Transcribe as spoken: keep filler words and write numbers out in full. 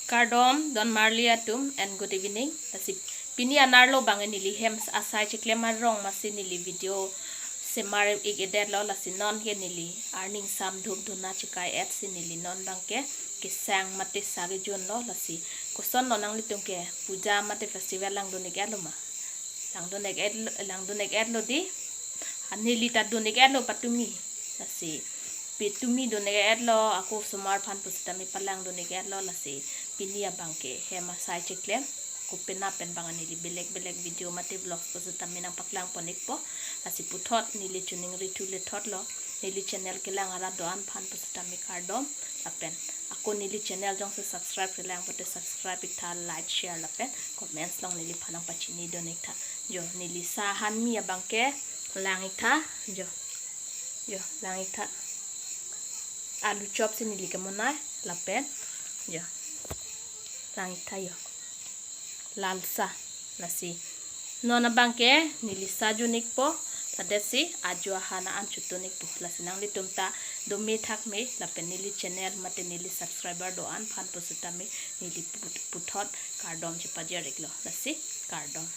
Kardom don marli atum and good evening. Lasi pini anerlo abang neli hem asai cheklem arong masi neli video semar ik-edetlo, lasi non ke neli arni ingsamdhup dona chekai-et si neli non abang ke kesang mate sa kejunlo. Lasi kosonlo, nanglitum ke puja mate festival langdun ik-etlo ma? Langdun ik-etlo, langdun ik-etlo di. Ha, neli ta dun ik-etlo patumi. Lasi patumi dun ik-etlo, ako osomar aphan pusitame palangdun ik-etlo. Lasi pini abang ke hem asai cheklem, ako penap pen abang neli belek belek video mate vlogs pusitame nangpaklang pon ikpo. Lasi puthot neli choningri thu lethotlo, neli channel kelang arat do-an aphan pusitame kardom. Lapen ako neli channel jongsi subscribe kelang pote subscribe iktha, like, share lapen comments along neliphan nangpachinidun iktha. Jo, neli sa hanmi abang ke lang iktha. Jo, jo, lang iktha. Alu chop si neli kemonai lapen jo, lang iktha jo, lalsa. Lasi non abang ke neli sa jun ikpo, ladet si ajo ahan an chotun ikpo. Lasi nanglitum ta dome thakme lapen neli channel mate neli subscriber do-an aphan pusitame neli put-, puthot kardom chepajir iklo. Lasi kardom.